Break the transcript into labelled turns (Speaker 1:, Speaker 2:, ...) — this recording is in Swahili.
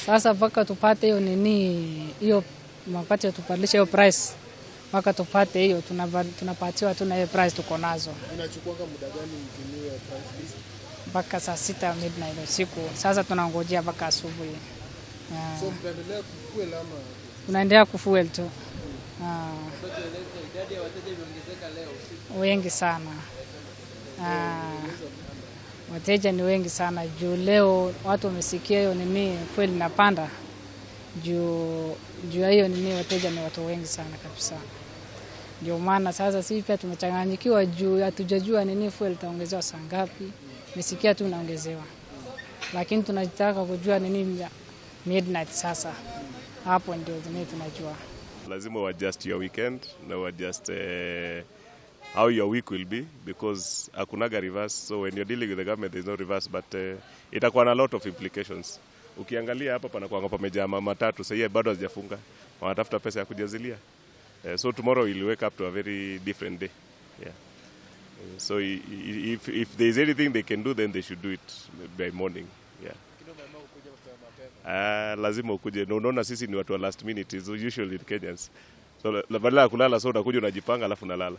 Speaker 1: Sasa mpaka tupate hiyo nini, hiyo wakati tupandishe hiyo price, mpaka tupate hiyo, tunapatiwa tu na hiyo price tuko nazo.
Speaker 2: Inachukuanga muda gani mtumie price list?
Speaker 1: Mpaka saa 6 midnight usiku. Sasa tunangojea mpaka asubuhi. Ah.
Speaker 2: So mtaendelea kufuel ama?
Speaker 1: Tunaendelea kufuel tu. Ah. Wengi sana. Ah. Wateja ni wengi sana juu leo watu wamesikia hiyo nini, fuel inapanda, juu ya hiyo nini, wateja ni watu wengi sana kabisa. Ndio maana sasa sisi pia tumechanganyikiwa juu hatujajua nini, fuel itaongezewa saa ngapi. Nimesikia tu inaongezewa, lakini tunataka kujua nini midnight sasa. Hapo ndio nini tunajua.
Speaker 3: Lazima uadjust your weekend na uadjust how your week will be, because hakunaga reverse. So when you're dealing with the government, there's no reverse, but itakuwa na lot of implications. Ukiangalia hapa panakuanga pamejaa matatu, sasa hivi bado hazijafunga, wanatafuta pesa ya kujazilia. So tomorrow we'll wake up to a very different day. Yeah. So if there is anything they can do, then they should do it by morning. Yeah. Lazima ukuje. Na unaona sisi ni watu wa last minute, so usually Kenyans. So badala ya kulala, so unakuja, unajipanga, alafu unalala.